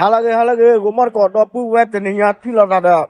ဟါလၢအဂ့ၤ ဟါလၢအဂ့ၤ ဂိၤမီၢ်တကိးဒီပုၢ်ဝဲၢ်တနံၤညါထံၣ်လိာ်သးဒီး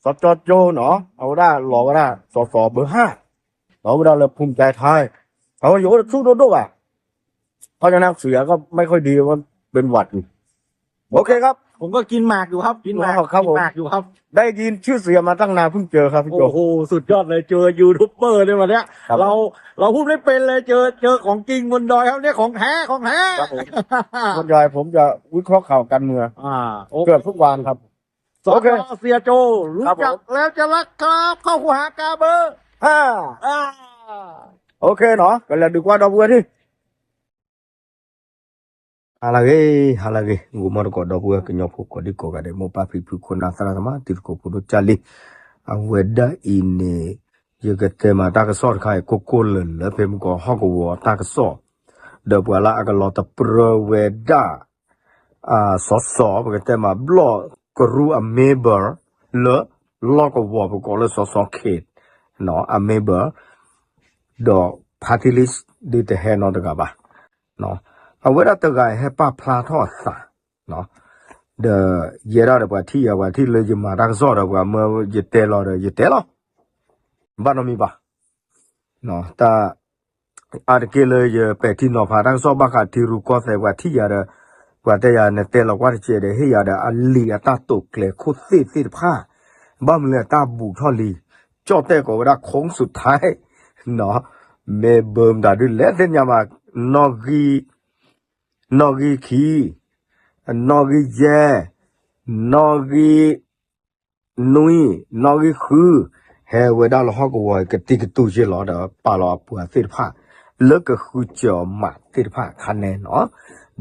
စီၤကၠီကၠိနီၤ အဝဲဒၣ်လီၤဝဲဒၣ် စီၤစီၤဘၢၣ်ဟၣ် ဒီးဝဲဒၣ်လၢဖူမၠဲထဲ အဝဲယအိၣ်တဆူၣ်ဒိၣ်ဒိၣ်ဘၣ် เพราะฉะนั้นเสียงก็ไม่ค่อยดีว่าเป็นหวัดอยู่ โอเคครับ ผมก็กินหมากอยู่ครับ กินหมาก ครับผม กินหมากอยู่ครับ ได้ยินชื่อเสียงมาตั้งนานเพิ่งเจอครับพี่โจ โอ้โห สุดยอดเลย เจอยูทูบเบอร์ในวันเนี้ย ครับผม เรา เราพูดไม่เป็นเลย เจอ เจอของจริงบนดอยครับเนี่ย ของแท้ ของแท้ ครับผม บนดอยผมจะวิเคราะห์ข่าวการเมือง อ่า โอเค เกือบทุกวันครับ สจ โอเค เสียโจ รู้จัก ครับผม แล้วจะรักครับ เข้าคูหากาเบอร์ ห้า อ่า โอเคเนาะ ก็แล้วดีกว่าดอกบัวที่ ဟါလၢအဂ့ၤ ဟါလၢအဂ့ၤ ဂိၤမီၢ်တကိးဒီပုၢ်ဝဲၢ်ကညီဖိကိးဒံကိးဂၤဒဲး မိၢ်ပၢ်ဖံဖုခိၣ်နၢ်သရၣ်သမါ တံၤသကိးဖိဒိၣ်ကၢ်လံ အဝဲဒၣ်အံၤန့ၣ် ယကတဲမးတၢ်ကစီၣ်တခါအံၤ ကိၢ်ကိၢ်လၢာ်လၢာ် ဖဲမုၢ်ကီၢ်ဟီၣ်ကဝီၤတၢ်ကစီၣ် ဒီးပှၤလၢအကလီၤတပြၢဝဲဒၣ် စီၤစီၤ ပကတဲမး ဘျီၣ်ကရူၢ်အ member လၢ လီၢ်ကဝီၤ ပကိးလၢစီၤစီၤခ့ၣ် အ member ဒီး party list ဒ်တဟဲနီတဂၤဘၣ် အဝဲဒၣ်တဂၤဟဲပာ်ဖျါထီၣ်အသး ဒီးယဲဒၣ်ဒီးပှၤထံၣ်ယၤ ပှၤထံၣ်လၢယမၤတၢ်ကစီၣ်ဒီး ပှၤမၢယတဲလီၤဒီး ယတဲလီၤ ဘၣ်နီတမံၤဘၣ် တၢ် အါတက့ၢ်လၢယပဲာ်ထံနီၤဖးတၢ်ကစီၣ်ဘၣ်ဃး ထံရူၢ်ကီၢ်သဲး ပှၤထံၣ်ယၤဒီး ပှၤတဲယၤ နတဲလီၤကွၢ်တကဲးဒီး ဟ့ၣ်ယၤဒီး အလံာ်အတၢ်တိာ်ကျဲၤခိၣ်သ့ၣ်သ့ၣ်တဖၣ် ဘၣ်မနုၤလၢအတၢ်ဘူးထီၣ်လံ ကၠီၣ်တဲၣ်ကိးဝဲဒၣ် โค้งสุดท้าย နီၤ မ့ၢ်ဘၢမတၤဒုလဲၣ်သ့ၣ်ညါမး နီၣ်ဂံၢ် နီၣ်ဂံၢ်ခံ နီၣ်ဂံၢ်ယဲၢ် နီၣ်ဂံၢ် နွံ နီၣ်ဂံၢ်ဃု ဟဲဝဲဒၣ်လၢဟီၣ်ကဝီၤ ကတံၤကတူၢ်ယ့ၢ်လီၤဒီး ပာ်လီၤအပှၤသ့ၣ်တဖၣ် လၢကဃုစၢၤအီၤမးသ့ၣ်တဖၣ်ခါန့ၣ်နီၤ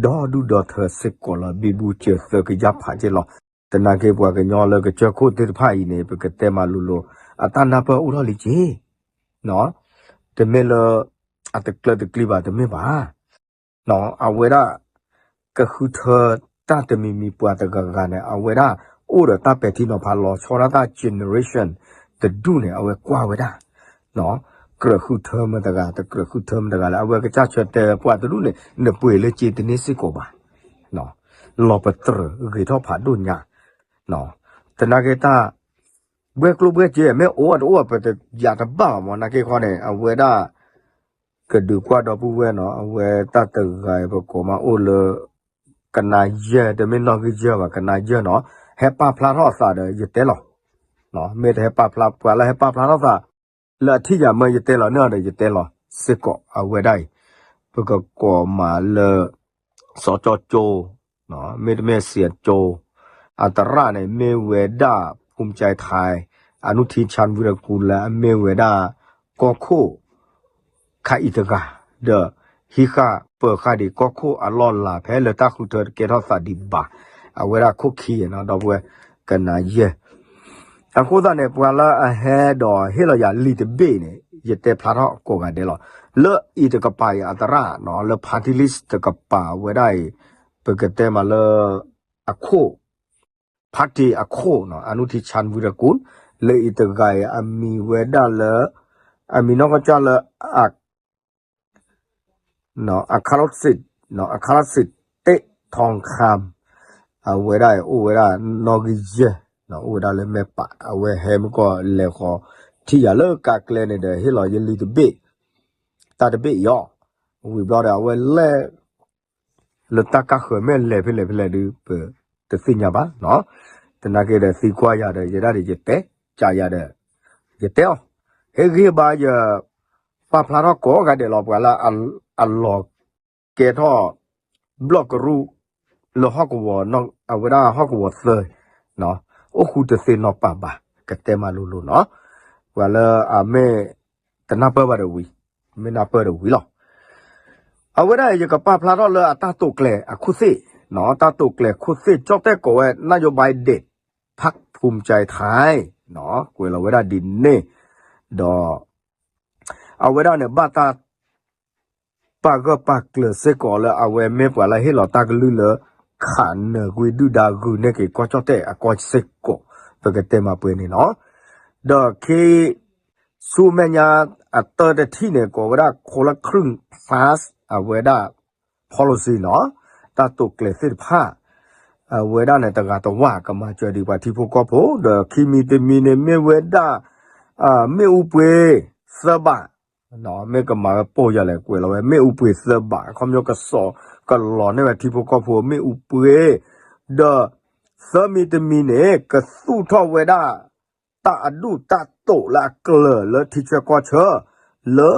ဒီဒူၣ်ဒီထၢစ့ၢ်ကီးလီၤ ဘံဘူစၢၤသၢကယၢ်ဖးယ့ၢ်လီၤ သနာ်က့ပှၤကညီလၢကစၢၢ်ခိၣ်သ့ၣ်တဖၣ်အံၤန့ၣ် ပကတဲမးလိၤလိၤ အတၢ်နၢ်ပၢၢ်အိၣ်ထီၣ်လံက့ၤ တမ့ၢ်လၢ အတကျၢၤတကျံၤဘၣ်တမ့ၢ်ဘၣ် အဝဲဒၣ် ကဃုထၢတၢ်တမံၤမံၤပှၤတဂၤဂၤန့ၣ် အဝဲဒၣ်အိၣ်ဒီးတၢ်ပဲာ်ထံနီၤဖးလီၤဆီဒၣ်တၢ် generation တဒူၣ်န့ၣ် အဝဲကွၢ်ဝဲဒၣ် ကြၢးဃုထၢမတၤတဂၤ တကြၢးဃုထၢမတၤတဂၤလၢ အဝဲကစၢ်ဆၢတဲာ်ပှၤတဒူၣ်န့ၣ် နပှ့ၤလၢက့ၤတန့ၢ်စ့ၢ်ကီးဘၣ် လီၤပတြၢၤဂ့ၤထီၣ်ဖးဒိၣ်ညါ သနာ်က့တၢ် ဘှဲၣ်ကျိၣ်ဘှဲၣ်စ့ မ့ၢ်အိၣ်တအိၣ် ပတယၤတဘၣ်ဘၣ်မး သနာ်က့ဃီန့ၣ် အဝဲဒၣ် ကဒုးကွၢ်ဒီပုၢ်ဝဲၢ်နီၤ အဝဲတၢ်တဂၤအံၤ ပကိးမးအိၣ်လၢ ကနါယဲၢ် တမ့ၢ်နီၣ်ဂံၢ်ယဲၢ်ဘၣ် ကနါယဲၢ်နီၤ ဟဲပာ်ဖျါထီၣ်အသးဒီးယတဲလီၤ မ့ၢ်တဟဲပာ်ဖျါ ပှၤလၢဟဲပာ်ဖျါထီၣ်သး လၢအထံၣ်ယၤမၢယတဲလီၤန့ၣ်ဒီးယတဲလီၤစ့ၢ်ကီး အဝဲဒၣ်အံၤ ပကကိးမးလၢ စီၤကၠီကၠိ မ့တမ့ၢ်စံးကၠိ အသရၣ်န့ၣ် မ့ၢ်ဝဲဒၣ် ภูมิใจไทย อนุทิน ชาญวีรกูล လၢအမ့ၢ်ဝဲဒၣ် ကီၢ်ခိၣ် ခါအံၤတဂၤ ဒီး ဟံးဃာ်ပၢၤဃာ်ဒံးကီၢ်ခိၣ်အလီၢ်အလၤ ဖဲလၢတၢ်ဃုထၢတကဲထီၣ်သးဒံးဘၣ် အဝဲဒၣ်ခိၣ်ခံနီၤ ဒီပုၢ်ဝဲၢ် ကနၤယဲၢ် အဃိသတးန့ၣ် ပှၤလၢအဟဲဒီးဟ့ၣ်လီၤယၤလံာ်တဘ့ၣ်န့ၣ် ယတဲဖျါထီၣ်ကိးဂၤဒဲးလီၤ. လၢအံၤတကပၤအံၤအသရၣ်နီၤ လၢ party list တကပၤဝဲဒၣ်အံၤ ပကတဲမးလၢ အခိၣ် party အခိၣ်နီၤ อนุทิน ชาญวีรกูล လၢအံၤတဂၤအံၤ အမံၤဝဲဒၣ်လၢ အမံၤနီၢ်ကစၢ်လၢ အခရစံး အခရစံး တ့ၣ်ထီခၣ် အဝဲဒၣ်အံၤ အိၣ်ဝဲဒၣ်နီၣ်ဂံၢ်ယဲၢ် အိၣ်ဝဲဒၣ်လၢမဲၢ်ပး အဝဲဟဲမုၢ်ကီၢ်လဲၤဃီၤ ထံၣ်ယၤလၢကးကျဲန့ၣ်ဒီး ဟ့ၣ်လီၤယလံာ်တဘ့ၣ် တၢ်တဘ့ၣ်အံၤအီၤ ဝံၤဘျီဒီး အဝဲလဲၤ လၢတၢ်ကါဃၢၤမ့ၢ်လဲၤဖဲလဲၣ်ဖဲလဲၣ်ဒုး ပတသ့ၣ်ညါဘၣ်နီၤ. သနာ်က့ဒီးသံကွၢ်ယၤဒီး ယဲဒၣ်ဒီးယတဲ ကးယၤဒီး ယတဲအီၤ ဟ့ၣ်ဂံၢ်ဘါယ ပာ်ဖျါထီၣ်ကိးဂၤဒဲးလီၤ ပှၤလၢအလီၤကဲထီၣ် ဘျီၣ်ကရူၢ် လၢဟီၣ်ကဝီၤ အဝဲဒၣ်ဟီၣ်ကဝီၤသၢ အိၣ်ဃူတသ့နီၢ်ပၤဘၣ် ကတဲမးလိၤလိၤနီၤ. ပှၤလၢအမ့ၢ်တနၢ်ပၢၢ်ဘၣ်ဒီးဝံၤ မ့ၢ်နၢ်ပၢၢ်ဒီးဝံၤလီၤ. အဝဲဒၣ်ယကပာ်ဖျါထီၣ်လၢအတၢ်တိာ်ကျဲၤအခိၣ်သ့ၣ် တၢ်တိာ်ကျဲၤခိၣ်သ့ၣ် ကၠီၣ်တဲၣ်ကိးဝဲ นโยบายเด็ด พรรคภูมิใจไทย ကွဲးလီၤဝဲဒၣ်ဒ်န့ၣ် ဒီး အဝဲဒၣ်န့ၣ်ဘၣ်တၢ် ပာ်ဂၢၢ်ပာ်ကျၢၤစ့ၢ်ကီးလၢအဝဲမ့ၢ်ပှၤလၢဟ့ၣ်လီၤတၢ်ကလုၢ်လၢ ခးနၢၤကွံဒုၣ်ဒါဂုာ်န့ၢ်က့ၤကီၢ်ကၠီၣ်တဲၣ်အကီၢ်စ့ၢ်ကီး ပကတဲမးပှဲၤန့ၣ်လီၤ. ဒီးခ့ ဆူမဲာ်ညါအတၢတထံၣ်န့ၣ် ကိးဝဲဒၣ် คนละครึ่ง plus အဝဲဒၣ် policy နီၤ တၢ်တိာ်ကျဲၤသ့ၣ်တဖၣ် အဝဲဒၣ်န့ၣ် တဂၤတဝၣ်ကမၤစၢၤဒံးပှၤထံဖိကီၢ်ဖိ ဒီးခံမံၤတမံၤန့ၣ် မ့ၢ်ဝဲဒၣ် မ့ၣ်အူပှ့ၤသၢဘး မ့ၢ်ကမၤဝဲပိၢ်ယၤလဲၣ် ကွဲးလီၤဝဲ မ့ၣ်အူပှ့ၤသၢဘး အခီပညီကစီၣ်ကလီၤန့ၢ်ဝဲထံဖိကီၢ်ဖိမ့ၣ်အူပှ့ၤ ဒီး သၢမံၤတမံၤန့ၣ် ကသူၣ်ထီၣ်ဝဲဒၣ် တၢ်အဒူၣ်တၢ်တိာ်လၢအကျၢၤလၢထံဆၢကီၢ်ဆၢ လၢ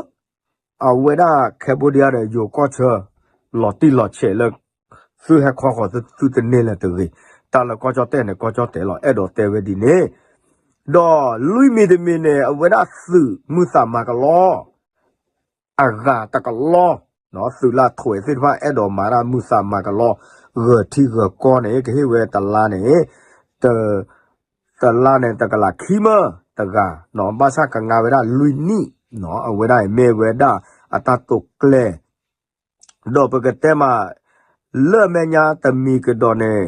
အဝဲဒၣ် Cambodia ဒီးယိၤကီၢ်ဆၢ လီၤတံၢ်လီၤဆဲးလၢ သုဟဲခီဃီၤသုတန့ၢ်လၢၤတဂ့ၤ, တၢ်လၢကီၢ်ကၠီၣ်တဲၣ်န့ၣ် ကီၢ်ကၠီၣ်တဲၣ်လီၤ အဲၣ်ဒိးတဲဝဲဒ်န့ၣ်, ဒီးလွံၢ်မံၤတမံၤန့ၣ် အဝဲဒၣ်သုးမုၢ်သးမၤကလီ အဂၤတကလီ, သုးလၢအထွဲးသ့ၣ်တဖၣ်အဲၣ်ဒိးမၤဒၣ်မုၢ်သးမၤကလီ, ဂၢၤထံဂၢၤကီၢ်န့ၣ် ကဟ့ၣ်ဝဲတလါန့ၣ်, တ, တလါန့ၣ် တကလးခံမၢတဂၤ, ဘၣ်ဆၣ်ကငါဝဲဒၣ်လွံၢ်နံၣ်, အဝဲဒၣ်အံၤမ့ၢ်ဝဲဒၣ်အတၢ်တိာ်ကျဲၤ, ဒီးပကတဲမး လၢမဲာ်ညါတမံၤကဒီးန့ၣ်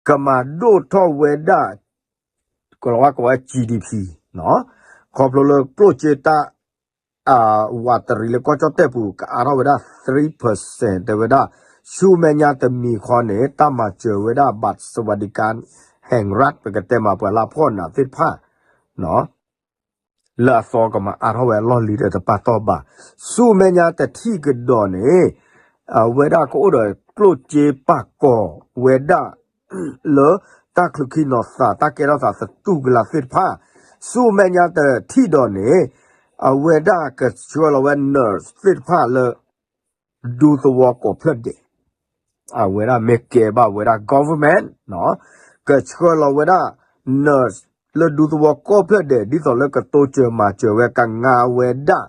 ကမၤဒိၣ်ထီၣ်ဝဲဒၣ် ကလီၤဝါကိးဝဲ GDP ခီဖျိလၢကျိၣ်စ့တၢ် ဝးတရံးလၢကီၢ်ကၠီၣ်တဲၣ်ပူၤ ကအါထီၣ်ဝဲဒၣ် three percent တဲဝဲဒၣ်, ဆူမဲာ်ညါတမံၤဃီန့ၣ် တၢ်မၤစၢၤဝဲဒၣ် ဘၣ်စဝၤဒံကါ ဟဲရၣ် ပကတဲမးပှၤလၢအဖှီၣ်နးသ့ၣ်တဖၣ် လၢအသီကမၤအါထီၣ်ဝဲအလီၢ်လံဒီးတပာ်တီၢ်ဘၣ်, ဆူမဲာ်ညါတထံၣ်ကဒီးန့ၣ် အဝဲဒၣ်ကအိၣ်ဒီးကျိၣ်စ့ပာ်ကီၤဝဲဒၣ် လၢတၢ်ချုးခံနီၤသး တၢ်ကဲထီၣ်သးသတူၢ်ကလာ်သ့ၣ်တဖၣ်, ဆူမဲာ်ညါတထံၣ်ဒီးန့ၣ် အဝဲဒၣ်ကဆှၢလီၤဝဲ nurse သ့ၣ်တဖၣ်လၢ ဒူသဝီကိးဖျၢၣ်ဒဲး, အဝဲဒၣ်မ့ၢ်ကဲဘၣ်ဝဲဒၣ် government ကဆှၢလီၤဝဲဒၣ် nurse လၢဒူသဝီကိးဖျၢၣ်ဒဲး ဒ်သိးလၢကတိစၢၤမၤစၢၤဝဲကငါဝဲဒၣ်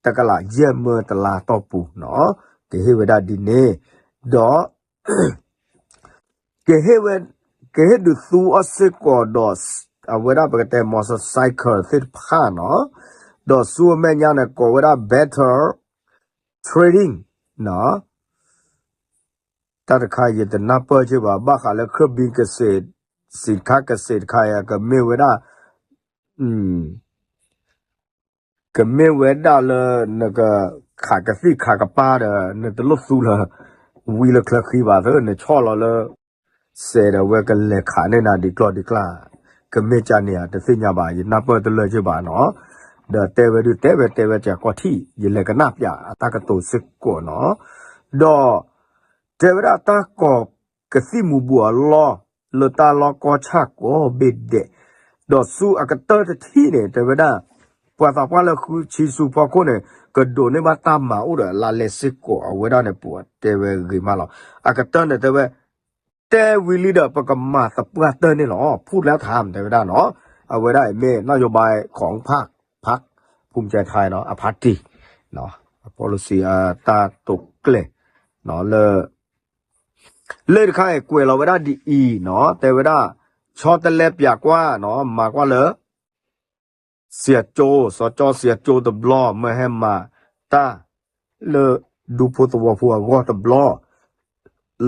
တကလးယဲၢ်မၢတလါတီၢ်ပူၤ, ကဟ့ၣ်ဝဲဒၣ်ဒ်န့ၣ်, ဒီး ကဟ့ၣ်ဝဲ, ကဟ့ၣ်ဒုးသူအီၤစ့ၢ်ကီးဒီး အဝဲဒၣ်ပကတဲ motorcycle သ့ၣ်တဖၣ်နီၤ, ဒီးဆူအမဲာ်ညါန့ၣ် ကိးဝဲဒၣ် better trading နီၤ, တၢ်တခါယတနၢ်ပၢၢ်က့ဘၣ် ဘၣ်ဃးလၢ เครื่องบินเกษตร สินค้าเกษตร တခါအံၤ ကမ့ၢ်ဝဲဒၣ် ကမ့ၢ်ဝဲဒၣ်လၢ နကခးကသံၣ်ခးကပၤဒီး နတလိၣ်သူလၢၤ ဝံလၢချၢဃံဘၣ်သၢ နဆီၣ်လီၤလၢ စဲးဒီးဝဲကလဲၤခးန့ၢ်နၤဒ်ကျီၢ်ဒ်ကျၢ်, ကမ့ၢ်ကန့ၣ်ဧါ တသ့ၣ်ညါဘၣ် ယနၢ်ပၢၢ်တလၢာ်က့ဘၣ်နီၤ, ဒီးတဲဝဲဒုးတဲဝဲတဲဝဲကၢကီၢ်ထံၣ် ယလဲၤကနၣ်ပၠးအတၢ်ကတိၤစ့ၢ်ကီးနီၤ, ဒီး တဲဝဲဒၣ်တၢ်ကိးကသံၣ်မူၤဘှီးအလီၢ် လၢတၢ်လီၢ်ကီၢ်ဆၣ်ကိးဘ့ၣ်ဒဲး, ဒီးဆူအကတၢၢ်တထံၣ်န့ၣ် တဲဝဲဒၣ် ပှၤသးပှၢ်လၢဃုဆံဆူဖီခိၣ်န့ၣ် ကဒိးန့ၢ်ဘၣ်တၢ်မၤအိၣ်ဒီးအလါလဲစ့ၢ်ကီး အဝဲဒၣ်န့ၣ် ပတဲဝဲဂ့ၤမးလီၤ. အကတၢၢ်န့ၣ်တဲဝဲ တဲဝံၤလံဒီး ပကမၤသပှၢ်တၢၢ်န့ၣ်လီၤ ဖူၣ်လၢထါ တဲဝဲဒၣ်နီၤ, အဝဲဒၣ်အံၤမ့ၢ် นโยบายของพรรค พรรค ภูมิใจไทย နီၤ အ party အ policy အတၢ်တိာ်ကျဲၤ လၢ လၢတခါအံၤကွဲးလီၤဝဲဒၣ်ဒ်အံၤနီၤ တဲဝဲဒၣ် ဆီတလဲပၠးကွၢ်နီၤ မၤကွၢ်လၢ စံၣ်အကၠိ စီၤကၠီစံၣ်အကၠိတဘျီ မၢဟဲမၤတၢ် လၢဒူဖိသဝီဖိအဂီၢ်တဘျီ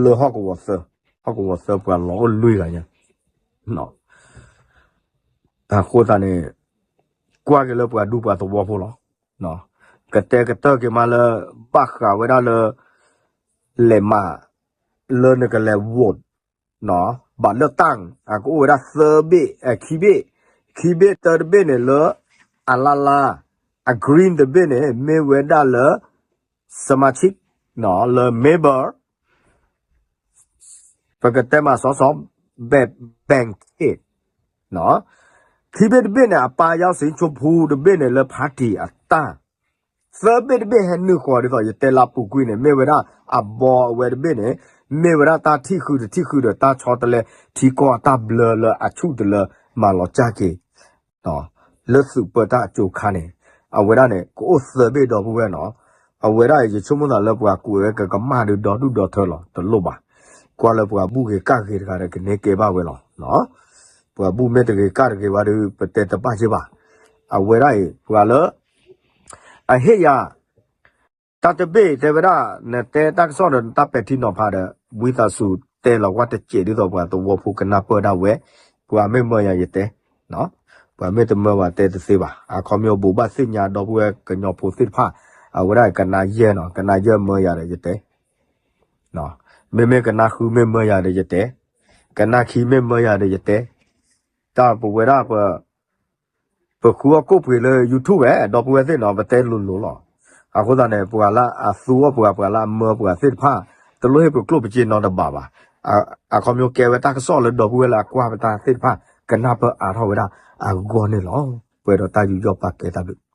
လၢဟီၣ်ကဝီၤသၢ ဟီၣ်ကဝီၤသၢပှၤလီၤအိၣ်လွံၢ်ဂၤညါ အဃိသတးန့ၣ် ကွၢ်က့ၤလၢပှၤဒူပှၤသဝီဖိလီၤ. ကတဲကတၢၢ်က့ၤမးလၢ ဘၣ်ဃးဝဲဒၣ်လၢ လဲၤမၤ လၢနကလဲၤ vote ဘၣ်လၢတၢ် အကအိၣ်ဝဲဒၣ်သၢဘ့ၣ် အခံဘ့ၣ် ခံဘ့ၣ်တၢတဘ့ၣ်န့ၣ်လၢ အလါလါ အ green တဘ့ၣ်န့ၣ် မ့ၢ်ဝဲဒၣ်လၢ สมาชิก လၢ member ပကတဲမး สส แบบแบ่งเขต ခံဘ့ၣ်တဘ့ၣ်န့ၣ် အပၢ်ယီၤစံၣ် ชมพู တဘ့ၣ်န့ၣ်လၢ party အတၢ် သၢဘ့ၣ်တဘ့ၣ်ဟဲနုာ်ဃီၤဒ်သိး ယတဲလၢပူၤကွံာ်န့ၣ် မ့ၢ်ဝဲဒၣ်အဘီအဝဲတဘ့ၣ်န့ၣ် မ့ၢ်ဝဲဒၣ်တၢ်ထံၣ်ဃုာ်တထံၣ်ဃုာ်ဒီး တၢ်ဆီတလဲထံကီၢ်အတၢ်ဘျၢလၢအဆူၣ်တလၢမၤလီၤကၢ်က့ၤ လၢသုးပၢတၢ်အကၠိခါန့ၣ် အဝဲဒၣ်န့ၣ် ကအိၣ်သၢဘ့ၣ်ဒီပုၢ်ဝဲၢ်နီၤ. အဝဲဒၣ်ယဆိကမိၣ်သးလၢပှၤကူးဝဲကကမၣ်ဒုးဒီဒူၣ်ဒီထၢလီၤ တလိၣ်ဘၣ်. ကွၢ်လၢပှၤဘူၣ်ဂ့ၤကၣ်ဂ့ၤတဂၤဒီးကန့ၢ်ကဲဘၣ်ဝဲလီၤ. ပှၤဘူၣ်မ့ၢ်တဂ့ၤကၣ်တဂ့ၤဘၣ်ဒီး ပတဲတဘၣ်က့ဘၣ်. အဝဲဒၣ်အံၤ ပှၤလၢ အဟ့ၣ်ယၤ တၢ်တဘ့ၣ်တဲဝဲဒၣ် နတဲတၢ်ကစီၣ်ဒီးနတၢ်ပဲာ်ထံနီၤဖးဒီး ဝံသးစူၤတဲလီၤကွၢ်တစဲးဒ်သိးပှၤသဝီဖိကနၢ်ပၢၢ်ဒၣ်ဝဲ, ပှၤမ့ၢ်မၢယၤယတဲ, ပှၤမ့ၢ်တမၢဘၣ်တဲတသ့ဘၣ်. အခီပညီဘိးဘၣ်သ့ၣ်ညါဒီပုၢ်ဝဲၢ်ကညီဖိသ့ၣ်တဖၣ်, အဝဲဒၣ်ကနၣ်ယဲၢ်နီၤ, ကနၣ်ယဲၢ်မၢယၤဒီးယတဲ မ့မ့ၢ်ကနၣ်ဃုမ့ၢ်မၢယၤဒီးယတဲ, ကနၣ်ခံမ့ၢ်မၢယၤဒီးယတဲ, တၢ်ပဝဲဒၣ် ပဃုအီၣ်ကိၣ်ပှ့ၤလၢ YouTube ဝဲ ဒီပုၢ်ဝဲၢ်သ့ၣ်နီၤ ပတဲလိၤလိၤလီၤ. အဃိသတးန့ၣ် ပှၤလၢအသူအီၣ်ပှၤ ပှၤလၢအမၢပှၤသ့ၣ်တဖၣ် တလိၣ်ဟ့ၣ်ပကျိၣ်ပစ့နီတဘ့ၣ်ဘၣ်. အခီပညီကဲဝဲတၢ်ကစီၣ်လၢဒီပုၢ်ဝဲၢ်လၢအကွၢ်ပတၢ်သ့ၣ်တဖၣ် ကနၢ်ပၢၢ်အါထီၣ်ဝဲဒၣ်အဂီၢ်န့ၣ်လီၤ. ပှဲၤဒီးတၢ်ယူးယီၣ်ပာ်ကဲတၢ်ဘျုး